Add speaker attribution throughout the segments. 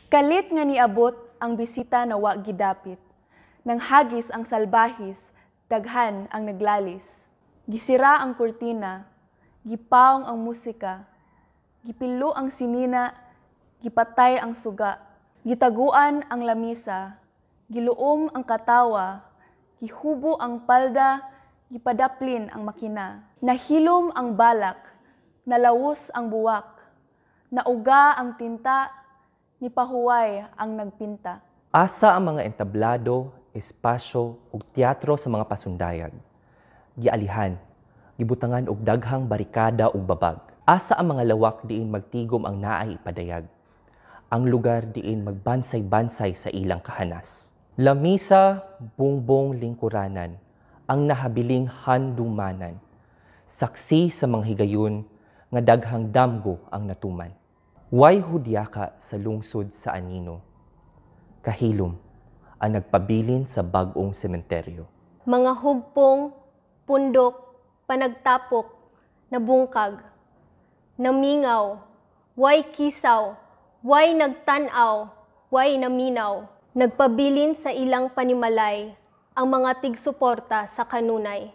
Speaker 1: Kalit nga niabot ang bisita na wa gidapit. Nanghagis ang salbahis, daghan ang naglalis. Gisira ang kurtina, gipaong ang musika, gipilo ang sinina, gipatay ang suga, gitaguan ang lamisa, giluom ang katawa, gihubo ang palda, gipadaplin ang makina. Nahilom ang balak, nalawos ang buwak, nauga ang tinta, nipahuway ang nagpinta.
Speaker 2: Asa ang mga entablado, espasyo ug teatro sa mga pasundayag? Gialihan, gibutangan og daghang barikada ug babag. Asa ang mga lawak diin magtigom ang naay ipadayag? Ang lugar diin magbansay-bansay sa ilang kahanas. Lamisa, bungbong, lingkuranan, ang nahabiling handumanan. Saksi sa mga higayon nga daghang damgo ang natuman. Way hudyaka sa lungsod sa anino. Kahilom ang nagpabilin sa bag-ong sementeryo.
Speaker 3: Mga hugpong, pundok, panagtapok, nabungkag, namingaw, way kisaw, way nagtanaw, way naminaw, nagpabilin sa ilang panimalay ang mga tigsuporta sa kanunay.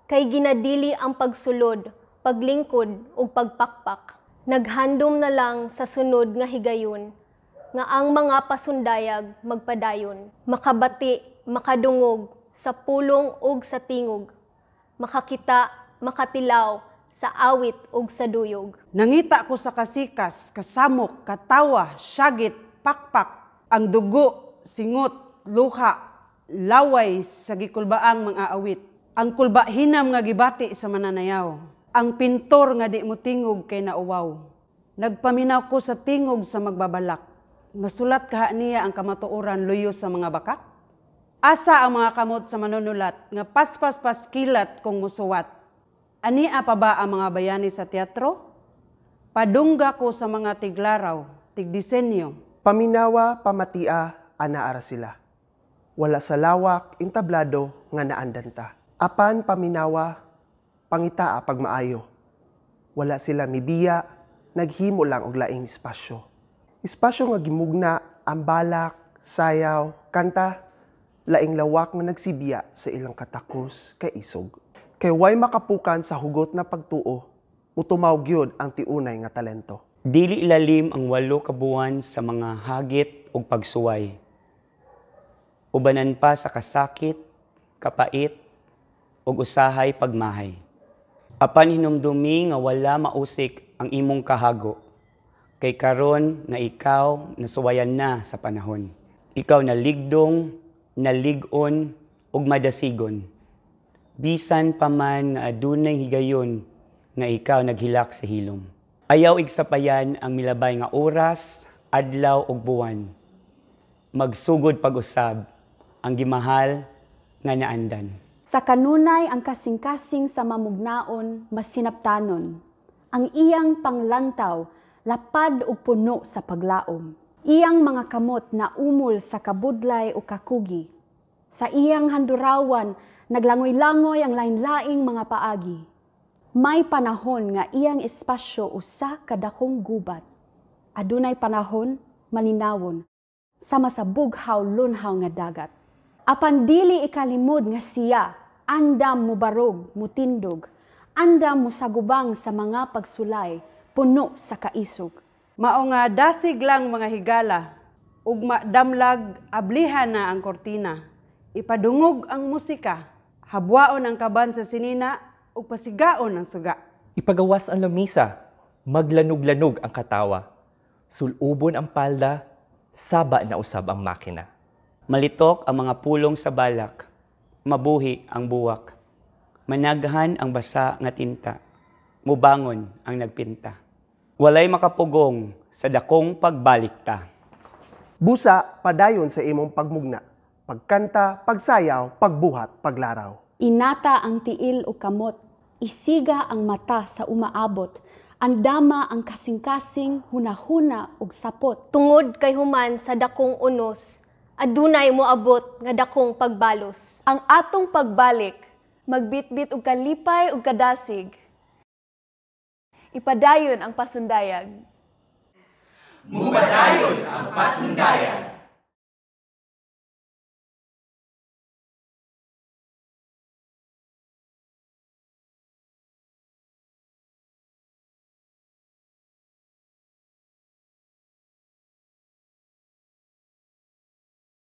Speaker 3: Kay ginadili ang pagsulod, paglingkod ug pagpakpak. Naghandom na lang sa sunod nga higayon, nga ang mga pasundayag magpadayon, makabati, makadungog sa pulong ug sa tingog, makakita, makatilaw sa awit ug sa duyog.
Speaker 4: Nangita ko sa kasikas, kasamok, katawa, syagit, pakpak, ang dugo, singot, luha, laway sa gikulbaang mga awit. Ang kulba hinam nga gibati sa mananayaw. Ang pintor nga di mo tingog kay nauwaw. Nagpaminaw ko sa tingog sa magbabalak. Nasulat kaha niya ang kamatuoran luyo sa mga bakak? Asa ang mga kamot sa manunulat nga paspas paskilat kung musuwat? Ania pa ba ang mga bayani sa teatro? Padungga ko sa mga tiglaraw, tigdisenyo.
Speaker 5: Paminawa, pamatia, anaara sila. Wala sa lawak, entablado, nga naandanta. Apan paminawa, pangitaa pagmaayo. Wala sila mibiya, naghimo lang og laing espasyo. Espasyo nga gimugna ang balak, sayaw, kanta, laing lawak nga nagsibiya sa ilang katakos kay isog. Kay way makapukan sa hugot na pagtuo, mutumaw gyud ang tiunay nga talento.
Speaker 6: Dili ilalim ang 8 ka buwan sa mga hagit ug pagsuway. Ubanan pa sa kasakit, kapait, ug usahay pagmahay. Apan hinumdumi nga wala mausik ang imong kahago, kay karon nga ikaw nasuwayan na sa panahon. Ikaw naligdong, nalig-on, ug madasigon. Bisan pa man nga adunay higayon nga ikaw naghilak sa hilom. Ayaw igsapayan ang milabay nga oras, adlaw ug buwan. Magsugod pag-usab ang gimahal nga naandan.
Speaker 7: Sa kanunay ang kasing-kasing sa mamugnaon masinaptanon. Ang iyang panglantaw lapad ug puno sa paglaom. Iyang mga kamot na umol sa kabudlay o kakugi. Sa iyang handurawan naglangoy-langoy ang lain-laing mga paagi. May panahon nga iyang espasyo usa ka dakong gubat. Adunay panahon malinawon sama sa bughaw lunhaw nga dagat. Apan dili ikalimod nga siya, andam mubarog, mutindog, andam musagubang sa mga pagsulay, puno sa kaisog.
Speaker 4: Mao nga dasig lang mga higala, ugma damlag ablihan na ang kortina. Ipadungog ang musika, habwaon ang kaban sa sinina, ug pasigaon ang suga.
Speaker 2: Ipagawas ang lamisa, maglanog-lanog ang katawa. Sulubon ang palda, saba na usab ang makina.
Speaker 6: Malitok ang mga pulong sa balak, mabuhi ang buwak. Managhan ang basa nga tinta, mubangon ang nagpinta. Walay makapugong sa dakong pagbalikta.
Speaker 5: Busa, padayon sa imong pagmugna. Pagkanta, pagsayaw, pagbuhat, paglaraw.
Speaker 7: Inata ang tiil o kamot, isiga ang mata sa umaabot, andama ang kasing-kasing, hunahuna ug sapot.
Speaker 3: Tungod kay human sa dakong unos, adunay moabot nga dakong pagbalos.
Speaker 1: Ang atong pagbalik, magbitbit og kalipay ug kadasig. Ipadayon ang pasundayag.
Speaker 8: Mupadayon ang pasundayag.